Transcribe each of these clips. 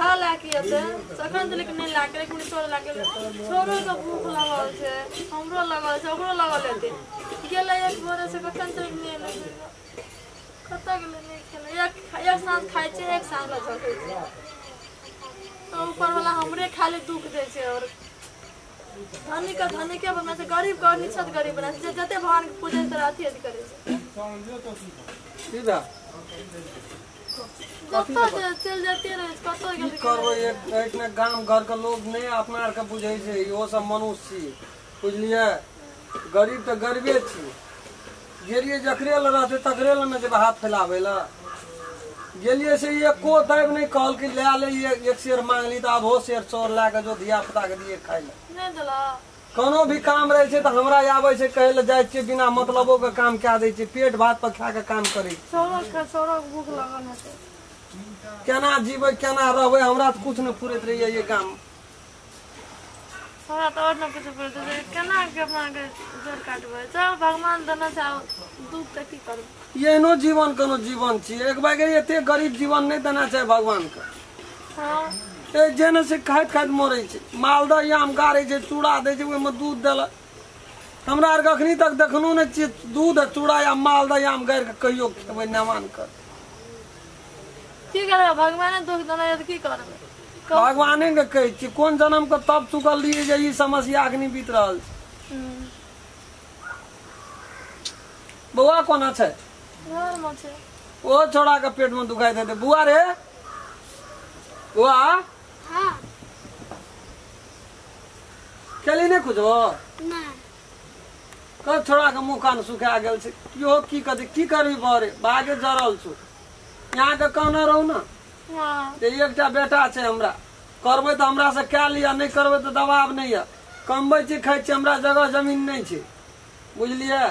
भाड़ा लए के एतै तखन तऽ, लेकिन नहि लए के, लेकिन चोर लए के छोरो के भूख लागल छै, हमरो लागल छै, ओकरो लागल हेतै। गेलै एक भोरे से कखन तक नहि एलै, कतऽ गेलै नहि खेलै। एक एक साँझ खाइ छै, एक साँझ लए झकै छै। तऽ ऊपरवला हमरे खाली दुख दै छै। आओर धनीके धनिके बना छै, गरीबके निछत गरीब बना छै। जते भगवानके पूजै छै अथी अथी करै छै। सीधा जतऽ चलि जाइते रहै छै, कतऽ की करबै। एक ने गाम घर के लोग नहि अपना आरके बुझै छै, इहो सब मनुष्य छियै, बुझलियै? गरीब तऽ गरीबे छियै। गेलियै जकरे लए रहतै तकरे लए ने जेबै हाथ फैलाबै लए। गेलियै से एको दाबि नहि कहलकै लए ले, एक शेर मांगली तऽ आधो शेर चाउर लए कऽ जो धिया पुता के दिए खाइ लए। नहि देलक। कोनो भी काम रहै छै तऽ हमरा आबै छै कहै लए, जाइ छियै बिना मतलबो के काम कए दै छियै, पेट भात पर खा कऽ काम करै छियै। सौरभ भूख लागल हेतै। केना जीबै केना रहबै, हमरा तऽ कुछ नहि फुरैत रहैया ये गाम। हमरा तऽ आओर नहि किछु फुरैत छै, केना के अपना के जोर काटबै। चल भगवान देने छै, आब दुख तऽ की करबै। एहनो जीवन कोनो जीवन छियै? एक बार एते गरीब जीवन नहि देना छै भगवान के। हँ। ए जे ने से खाइत खाइत मरै छै। मालदह आम गारै छै, चूड़ा दै छै, ओहिमे दूध देलक। हमरा आरके अखनी तक देखनो नहि छियै दूध आ चूड़ा या मालदह आम गारि कऽ कहियो खेबै नेमान कर। की करबै, भगवाने दुख देने छै तऽ की करबै। भगवाने के कहै छियै, कोन जन्म के तब चुकल रहियै जे ई समस्या अखनी बीत रहल छै। बौआ कोना छै? घरमे छै। ओ छोड़ा के पेट में दुखाइत हेतै। बुआ रे बुआ। हाँ। केली नहि कुछो? नहीं। कब छोड़ा के मुँह कान सुखा गेल छै। इहो की कहतै, की करबी बरे भागे जरल छौ। यहाँ के कहने रहू ने हँ जे एकटा बेटा छै हमरा, करबै तऽ हमरा से कए लिअ, नहि करबै तऽ दबाव नहि यऽ। कमबै छी खाइ छी, हमरा जगह जमीन नहि छै, बुझलियै?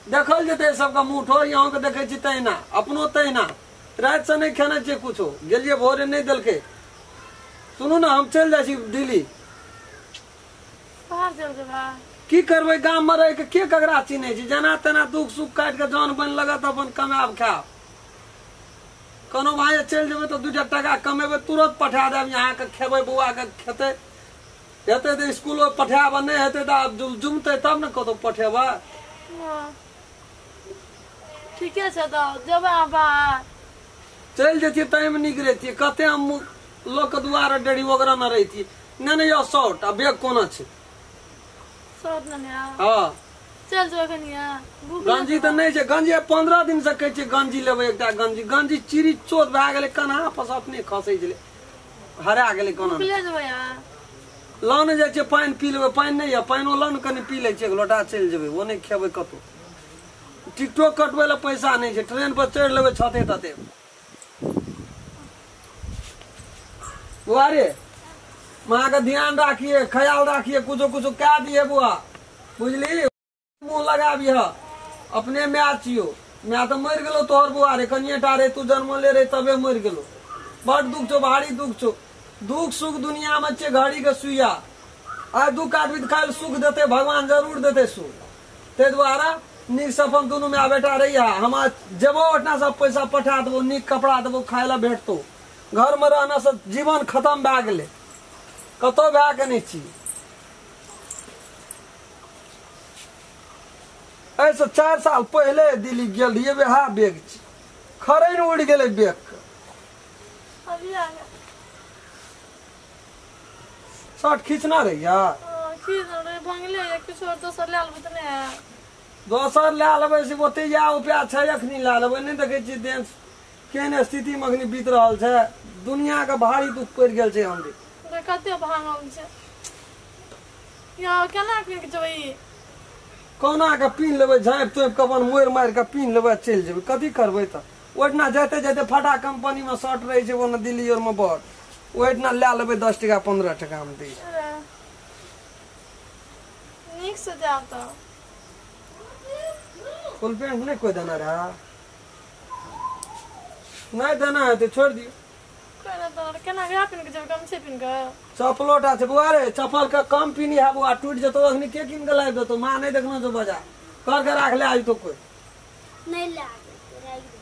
देखल जेतै सबके मुँह ठोर। अहाँके देखै छी तहिना, अपनो तहिना। रातिसँ नहि खेने छियै कुछो। गेलियै भोरे नहि देलकै। सुनू ने, हम चलि जाइ छी दिल्ली। बाहर चलि जेबै? की करबै गाममे रहि के? के ककरा चिन्है छै? जेना तेना दुख सुख काटि कऽ जन बनि लगत, अपन कमायब खायब। कोनो भाई चलि जेबै तऽ 2 टाका कमेबै, तुरंत पठा देब अहाँके, खेबै, बौआके खेतै। हेतै तऽ स्कूलो पठायब, नहि हेतै तऽ आब जुमतै तब ने कतहु पठेबै। हँ, ठीके छै, तऽ जेबै अहाँ बाहर? चलि जैतियै ताहिमे नीक रहितियै। कते हम लोकके दुआरे डेढ़ी वगैरह न रहितियै। नहि नहि, यौ शर्ट आ बैग कोना छै? शर्ट नेने आउ। हँ। चलि जेबै कनिया भूख। गंजी तऽ नहि छै। गंजी 15 दिन से कहै छियै गंजी लेबै एकटा गंजी। गंजी चिरी चोट भए गेलै, कन्हा पर से अपने खसै छलै, हरा गेलै कोना। भूखले जेबै अहाँ? लऽ ने जाइ छियै, पानि पी लेबै। पानि नहि यऽ, पानिओ लऽ ने कनि पी लै छियै एक लोटा, चलि जेबै। ओ नहि खेबै कतहु। टिकटो कटबै लए पैसा नहि छै, ट्रेन पर चढ़ि लेबै छते तते। बुआ रे, माँ के ध्यान राखिए, ख्याल राखिए, कुछो कुछो कए दिए बुआ, बुझली? मुँह लगाबिह, अपने माय छियो। माय तऽ मरि गेलो तोहर बुआ रे, कनिए टा रे, तू जन्मले रे तबे मरि गेलो। बड दुख छौ, भारी दुख छौ। दुख सुख दुनिया में छै घड़ी के सुइया। आइ दुख काटबी तऽ काल्हि सुख देतै भगवान, जरूर देतै सुख। ताहि दुआरे नीक से अपन दुनू माय बेटा रहिया। हम जेबो ओहिठिना सब पैसा पठा देबो, नीक कपड़ा देबो, खाय लए भेटतौ। घर में रहना से जीवन खत्म भए गेलै, कतौ भए के नहि छी। एहिसँ 4 साल पहिले दिल्ली गेल रहियै, वएह बैग छी, खरैन उड़ि गेलै बैग के। अभी आ गया। शर्ट खींचना रहिया। हाँ, खींच रहे भंगले या किछु आओर दोसर लए लेबै तऽ नहि है? दोसर लए लेबै से ओते इएह उपाय छै, अखनी लए लेबै। नहि देखै छियै देश केहन स्थितिमे अखनी बीत रहल छै? दुनियाके भारी दुख पड़ि गेल छै हमरे। ओकरा कते भांगल छै यौ, केना के जेबै ई? कहुना के पीन लेबै, झाँपि तोपि कऽ अपन मोड़ि मारि कऽ पीन लेबै आ चलि जेबै। कथी करबै तऽ? ओहिठिना जाइते जाइते फटा कंपनीमे शर्ट रहै छै ओना दिल्ली आरमे बड़, ओहिठिना लए लेबै, 10 टका 15 टकामे दै छै। अरे, नीक से जायब तऽ। फुल पेंट नहि कोइ देना रहै? नहि देना हेतै, छोड़ि दियौ। कोइ नहि तऽ केना वएह पिन्ह के जेबै, गमछे पिन्ह कऽ? चप्पलो टा छै बौआ रे, चप्पल के कम पीनी है बौआ, टूटि जेतौ। अखनी के कीन के लाबि देतौ? माँ नहि देखना छौ, बाजार कर के राख ले, आज तो कोइ नहीं ला राख दे।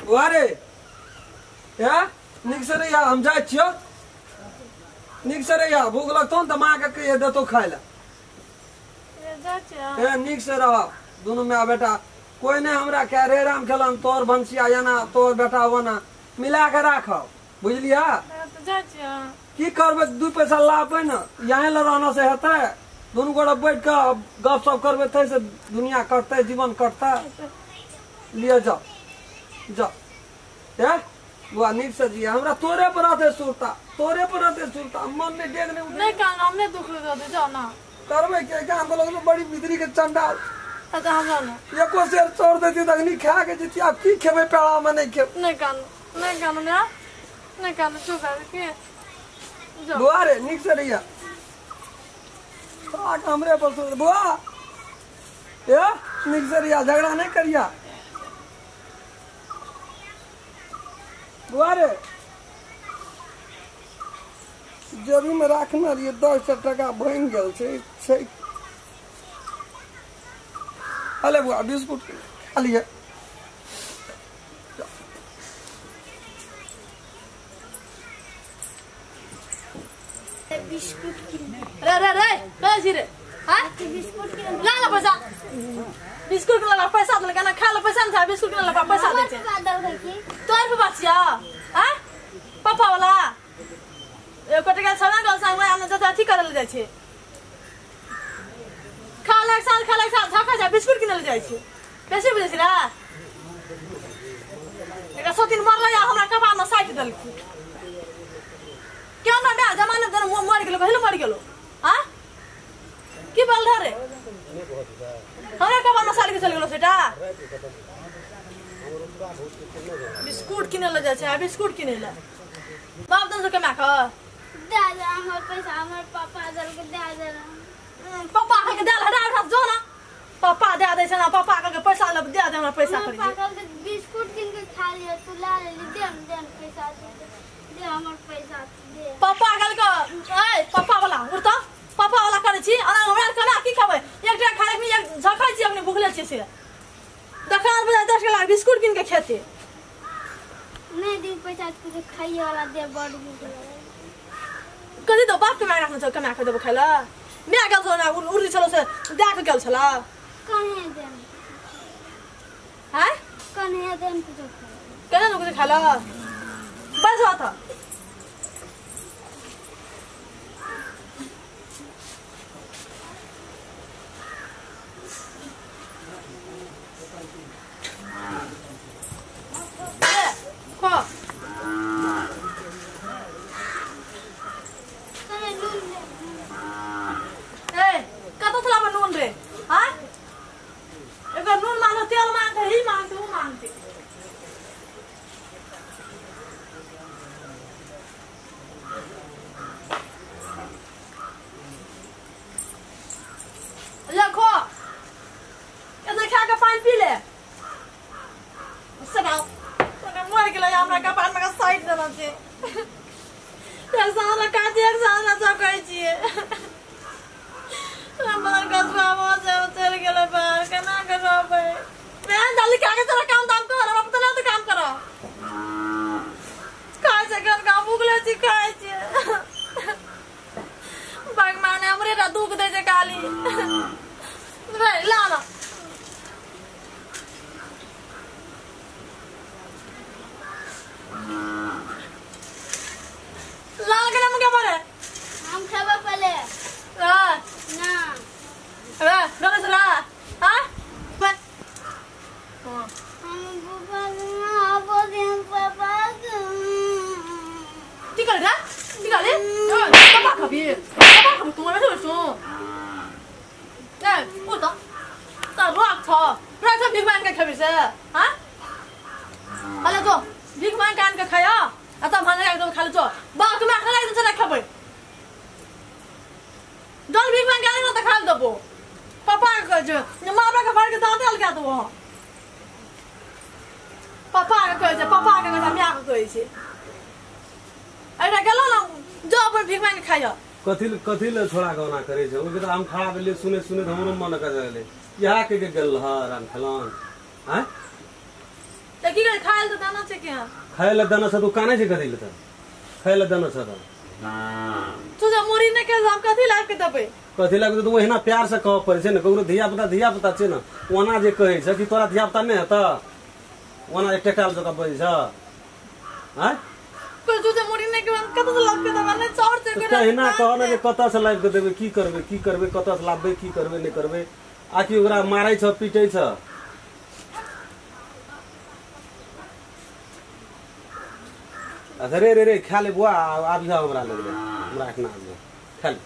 बौआ रे, हे। नीक से रहिया हम जाइ छियौ नीक से रहिया भूख लगतौ ने तऽ माँ के कहिए देतौ खाय लए ए नीक से रह दुनू माय बेटा कोई नहीं हमरा कह रे राम खेलन तोर भनसिया एना तोर बेटा ओना मिला के राखब बुझलिया की करबै 2 पैसा लाभबै ने यहाँ ले रहना से हेतै दुनू गोटा बैठ के गप सप करबै तै से दुनिया कटतै जीवन कटतै लिअ जाओ जाओ ए बुआ नीक से जिया हमरा तोरे पर रहतै सुरता तोरे पर रहतै सुरता मन में डेग नहीं नहीं कान हमने दुख दे जाओ ना करबै के के हम लगलो बड़ी बिदरी के चंडाल अच्छा हम जाओ ना एको शेर छोड़ देती तखनी खा के जिती आब की खेबै पेड़ा में नहीं खेब नहीं कान नहीं कान ना नहीं कान चुप कर के जाओ बुआ रे नीक से रहिया आके हमरे पर सुन बुआ ए नीक से रहिया झगड़ा नहीं करिया बुआ रे जेबी में राखने रहिए 10 टका बनि गेल छै छै अले बुआ बिस्कुट खा लिये बिस्कुट किन रे रे रे रे जी रे हां बिस्कुट किन ला ला पैसा बिस्कुट ला ला पैसा दल ना खा ला पैसा ना बिस्कुट ला ला पैसा दे छे तोर पे बचिया हां पापा वाला एको टका छना गल संग में आने जता अथी करल जाय छे खा ला साल खा ला साल झाका जा बिस्कुट किनल जाय छे बेसी बुझै छी रे एकरा सौ दिन मरलै आ हमरा कपार में साटि देलखिन क्यों ना मैं जमाने जन मर गेलो कहिलो मर गेलो हां की बोल रे हमरा कपार में साटि के चल गेलो सेटा बिस्कुट किने ल जाय छै आ बिस्कुट किने ल बाप दन से कमा ख दे दे हमर पैसा हमर पापा दल के दे दे पापा के दे हटा हटा जो ना पापा दे दे छै ना पापा के पैसा ल दे दे हमरा पैसा करी पापा के बिस्कुट किन के खा लियो तू ला ले दे दे पैसा दे हमर पैसा दे पापा गल के ए पापा वाला उठता पापा वाला करै छी अना हमरा कना की खेबै एक टाका खा ले एक झखै छी अपने भुखले छी से दुकान पर 10 टका बिस्कुट किन के खेते नहीं दी पैसा कुछ खाइए वाला दे बड़ भूख लगल कथी दो बाप के माय राखने छौ कमा के देबो खाइ ल my गेल छौ ना उड़ली छलो से दए के गेल छला कने दे हैं कने दे कुछ कने कुछ खाइ ल बस बात कथी ले छोड़ा के ओना करे छै ओके त हम खड़ा भेलियै सुने सुने त हमरो मन कर गेलै इहा के के गेल ह राम खेलन हैं त की करे खाए ल दाना छै के खाए ल दाना छै तू कानै छै कथी ल त खाए ल दाना छै त तू जे मोरी ने के हम कथी लाब के देबै कथी लाब के तू ओहिना प्यार से कहऽ पड़ै छै ने ककरो धिया पुता छै ने ओना जे कहै छै कि तोरा धिया पुता नहि हेतऽ ओना जे टेकाल जकाँ बजै छ आँय तू जे मोरी ने के हम कतऽ से लाब के देबै ने चाउर छै तहिना कह ने जे कतऽ से लाबि के देबै की करबै की करबै कतऽ से लाबबै की करबै नहि करबै आकि ओकरा मारै छ पीटै छ अच्छा रे रे रे खा ले बुआ आबिह हमरा लग रे हमरा एखना आबिह खा ले।